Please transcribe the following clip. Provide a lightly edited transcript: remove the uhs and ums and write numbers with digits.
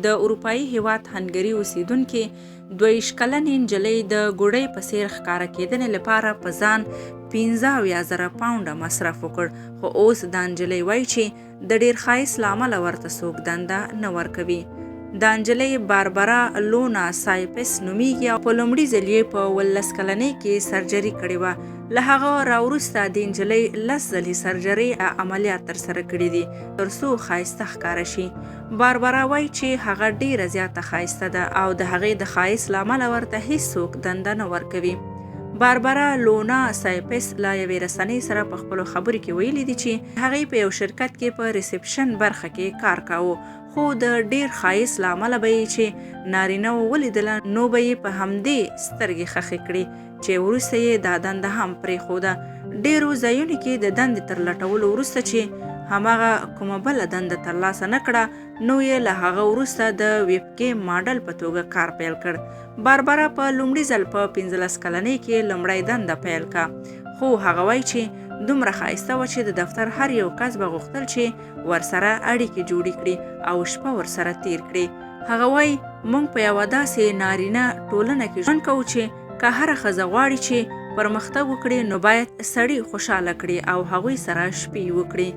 د اروپايي هېواد هنګري اوسېدونکې 22 کلنې نجلۍ د ګوډۍ په څېر ښکاره کېدنې لپاره په ځان 75 زره پاونډه مصرف وکړ، خو اوس دا نجلۍ وايي چې د ډېر ښایست له امله ورته څوک دنده نه ورکوي. دا نجلۍ باربرا لونا سایپس نومیږي او په لومړي ځل یې په 17 کلنۍ کې سرجري کړې وه. له هغه را وروسته دې نجلۍ لس ځلې سرجري عملیات ترسره کړي دي تر څو ښایسته ښکاره شي. باربرا وايي چې هغه ډېره زیاته ښایسته ده او د هغې د ښایست له امله ورته هیڅوک دنده نه ورکوي. باربرا لونا سایپس له یوې رسنۍ سره په خپلو خبرو کې ویلي دي چې هغې په یو شرکت کې په ریسپشن برخه کې کار کاوه، خو د ډېر ښایست له امله به یې چې نارینه ولیدله نو به یې په همدې سترګې ښخې کړې چې وروسته یې دا دنده هم پرېښوده. ډېرو ځایونو کې د دندې تر لټولو وروسته چې هماغه کومه بله دنده ترلاسه نه کړه، نو یې له هغه وروسته د ویب ګیم ماډل په توګه کار پیل کړ. باربرا په لومړي ځل په 15 کلنۍ کې لومړی دنده پیل کا، خو هغه وایي چې دومره ښایسته وه چې د دفتر هر یو کس به غوښتل چې ورسره اړیکې جوړې کړي او شپه ورسره تیر کړي. هغه وایي، موږ په یوه داسې نارینه ټولنه کې ژوند کوو چې که هره ښځه غواړي چې پرمختګ وکړي نو باید سړي خوشحاله کړي او هغوی سره شپې وکړي.